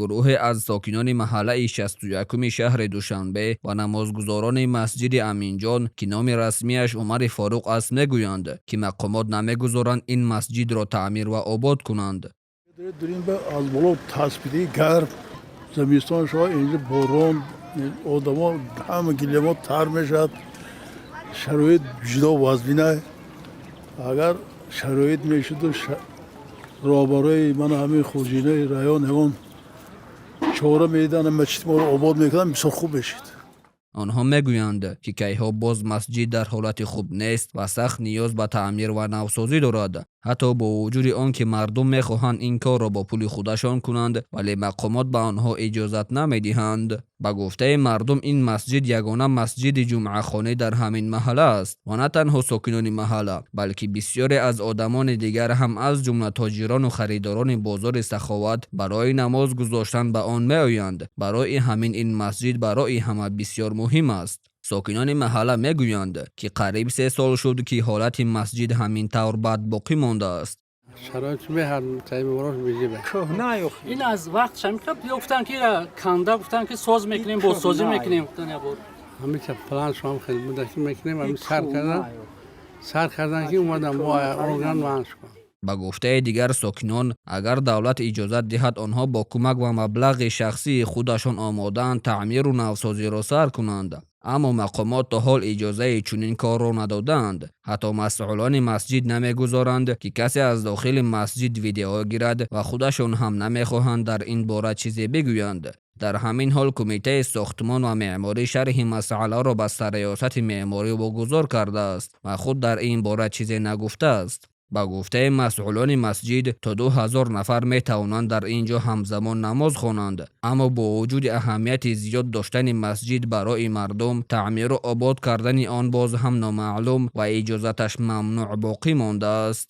Гурӯҳе аз сокинони маҳаллаи 61-уми шаҳри Душанбе ва намозгузорони масҷиди Аминҷон, ки номи расмияш Умари Форуқ аст, мегӯянд, ки мақомот намегузоранд ин масҷидро таъмир ва обод кунанд. Аз боло таспидии гарм, зимистон шо инҷо борон, одамо ҳама гилемо тар мешавад. Шароит ҷудо вазнина. Агар шароит мешуду роҳбарои мана ҳамин хоҷинаи район ягон чора медидан, масҷид моро обод мекунанд, бисёр хуб мешид. Онҳо мегӯянд, ки кайҳо боз масҷид дар ҳолати хуб нест ва сахт ниёз ба таъмир ва навсозӣ дорад. Ҳатто бо вуҷуди он ки мардум мехоҳанд ин корро бо пули худашон кунанд, вале мақомот ба онҳо иҷозат намедиҳанд. Ба гуфтаи мардум, ин масҷид ягона масҷиди ҷумъахонӣ дар ҳамин маҳалла аст ва на танҳо сокинони маҳалла, балки бисёре аз одамони дигар ҳам, аз ҷумла тоҷирону харидорони бозори Саховат, барои намоз гузоштан ба он меоянд. Барои ҳамин ин масҷид барои ҳама бисёр муҳим аст. Сокинони маҳалла мегӯянд, ки қариб 3 сол шуд, ки ҳолати масҷид ҳамин тавр бад боқӣ мондааст. Шароит меҳад таиморош меҷибе. Ин аз вақт шамиқа гуфтан, ки канда, гуфтан, ки соз мекунем, бозсозӣ мекунем, гуфтан як бор. Ҳамиша план шуам хеле буда, ки мекунем. Ҳами сар кардан, сар кардан, ки омадам бо орган ванш кун. Ба гуфтаи дигар сокинон, агар давлат иҷозат диҳад, онҳо бо кӯмак ва маблағи шахсии худашон омодаанд таъмиру навсозиро сар кунанд. Аммо мақомот то ҳол иҷозаи чунин корро надодаанд. Ҳатто масъулони масҷид намегузоранд, ки касе аз дохили масҷид видео гирад ва худашон ҳам намехоҳанд дар ин бора чизе бигӯянд. Дар ҳамин ҳол Кумитаи сохтмон ва меъморӣ шарҳи масъаларо ба Сарриёсати меъморӣ вогузор кардааст ва худ дар ин бора чизе нагуфтааст. Ба гуфтаи масъулони масҷид, то 2000 нафар метавонанд дар ин ҷо ҳамзамон намоз хонанд. Аммо бо вуҷуди аҳамияти зиёд доштани масҷид барои мардум, таъмиру обод кардани он боз ҳам номаълум ва иҷозаташ мамнӯъ боқӣ мондааст.